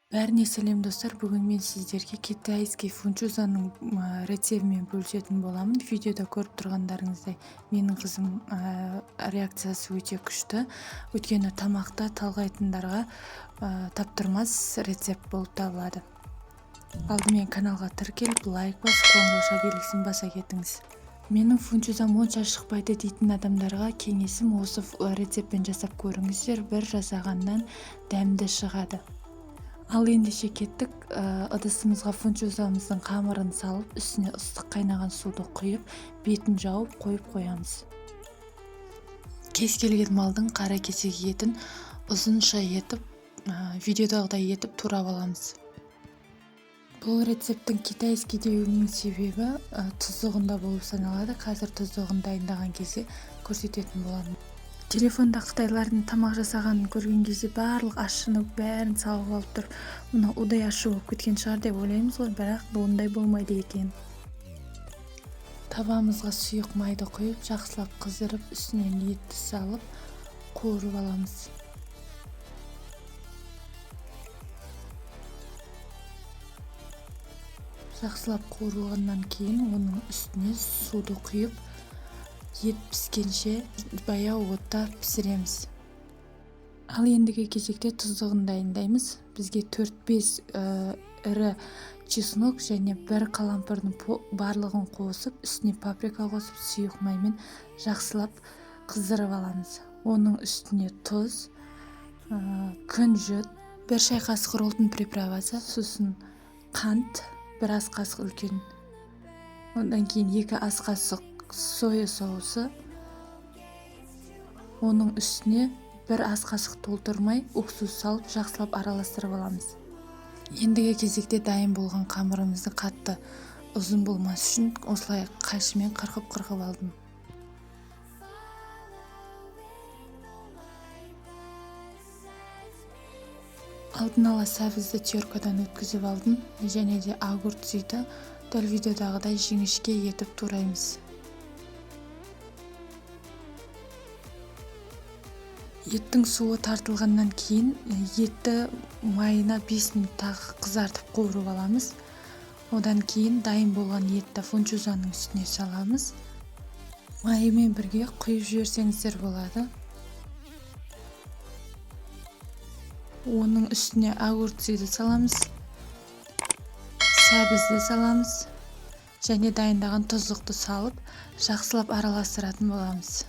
Бәріне сәлем, достар! Бүгін мен сіздерге китайский фунчузаның рецептімен бөлісетін боламын. Видеода көріп тұрғандарыңыздай, менің қызым реакциясы өте күшті, өйткені тамақта талғайтындарға таптырмас рецепт болып табылады. Алдымен каналға тіркеліп, лайк басып, қоңыраушаа белгісін баса кетіңіз. Менің фунчузам онша шықпайды дейтін адамдарға кеңесім: осы рецептпен жасап көріңіздер, бір жасағаннан дәмді шығады. Ал ендеше кеттік. Ыдысымызға фунчузамыздың қамырын салып, үстіне ыстық қайнаған суды құйып, бетін жауып қойып қоямыз. Кез келген малдың қара кесек етін ұзынша етіп, видеодағыдай етіп турап аламыз. Бұл рецепттің китайский деуімнің себебі тұздығында болып саналады. Қазір тұздығын дайындаған кезде көрсететін боламын. Телефонда қытайлардың тамақ жасағанын көрген кезде барлық ащыны бәрін салып алып тұрып, мынау удай ащы болып кеткен шығар деп ойлаймыз ғой, бірақ ондай болмайды екен. Табамызға сұйық майды құйып, жақсылап қыздырып, үстінен етті салып, қуырып аламыз. Жақсылап қуырылғаннан кейін оның үстіне суды құйып, ет піскенше баяу отта пісіреміз. Ал ендігі кезекте тұздығын дайындаймыз. Бізге 4-5 ірі чеснок және бір қалампырдың барлығын қосып, үстіне паприка қосып, сұйық маймен жақсылап қыздырып аламыз. Оның үстіне тұз, күнжіт, 1 шай қасық роллтон приправасы, сосын қант бір ас қасық үлкен, одан кейін 2 ас қасық соя соусы, оның үстіне бір ас қасық толтырмай уксус салып, жақсылап араластырып аламыз. Ендігі кезекте дайын болған қамырымызды қатты ұзын болмас үшін осылай қайшымен қырқып-қырқып алдым. Алдын ала сәбізді теркадан өткізіп алдым және де огурцыды дәл видеодағыдай жіңішке етіп тураймыз. Еттің суы тартылғаннан кейін етті майына 5 минут тағы қызартып, қуырып аламыз. Одан кейін дайын болған етті фунчузаның үстіне саламыз. Майымен бірге құйып жіберсеңіздер болады. Оның үстіне огурцыды саламыз, сәбізді саламыз және дайындаған тұздықты салып, жақсылап араластыратын боламыз.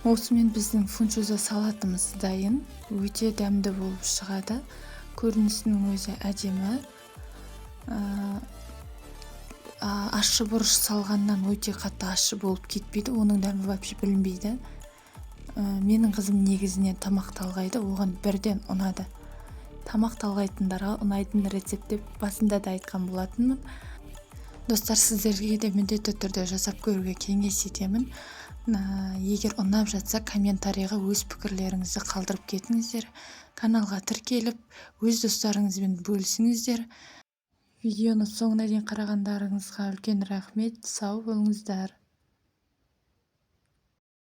Осымен біздің фунчуза салатымыз дайын. Өте дәмді болып шығады, көрінісінің өзі әдемі. Ащы бұрыш салғаннан өте қатты ащы болып кетпейді, оның дәмі вообще білінбейді. Менің қызым негізінен тамақ талғайды, оған бірден ұнады. Тамақ талғайтындарға ұнайтын рецепт деп басында да айтқан болатынмын. Достар, сіздерге де міндетті түрде жасап көруге кеңес етемін. Егер ұнап жатса, комментарийға өз пікірлеріңізді қалдырып кетіңіздер. Каналға тіркеліп, өз достарыңызбен бөлісіңіздер. Видеоны соңына дейін қарағандарыңызға үлкен рахмет. Сау болыңыздар.